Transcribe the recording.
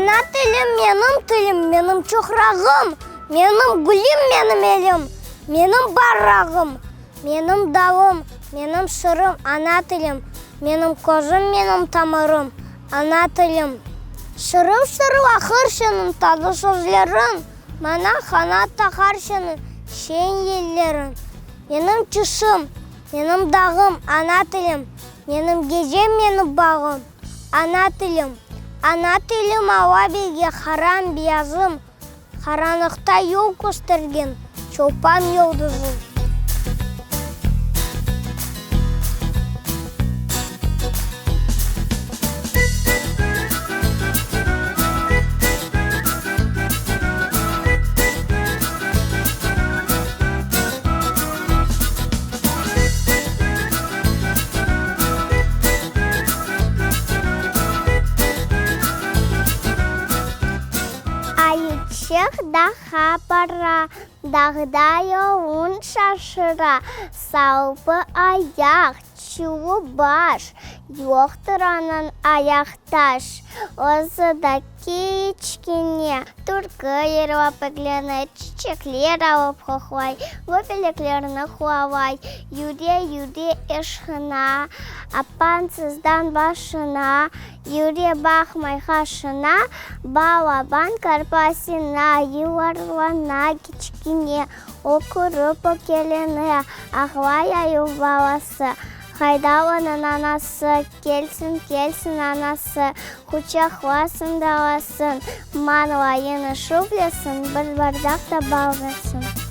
Ana tilim, menim tilim, menim çoqrağım, Menim gülim, menim elim, menim barrağım, Menim dağım, menim sırım, ana tilim, Menim közüm, menim tamırım, ana tilim. Şırıl-şırıl aqır seniñ tatlı sözleriñ, Maña qanat taqar seniñ şeñ yelleriñ. Menim tüşüm, menim dağım, ana tilim, Menim gecem, menim bağım, ana tilim. Ana tilim ava belge qaram, beyazım, Qaranlıqta yol köstergen çolpan yıldızım. Ayıçıq dağğa bara, Dağda yolun şaşıra, Salpı ayaq, çulı baş, Yoqtır onıñ ayaqtaş. Özü de kiçkene, Türkü yırlap eglene, Çiçekler alıp qoqlay, Göbeleklerni quvalay. Yüre, yüre eşqına, Apansızdan başına, Yüre baqmay qaşına, Balaban karpasina, Yuvarlana kiçkine, Ökürip ökelene, Ağlay ayuv balası. Qayda onıñ anası? Kelsin, kelsin anası, Quçaqlasın, dalasın, Mañlayını şuvlesin, Bir bardaq da bal bersin.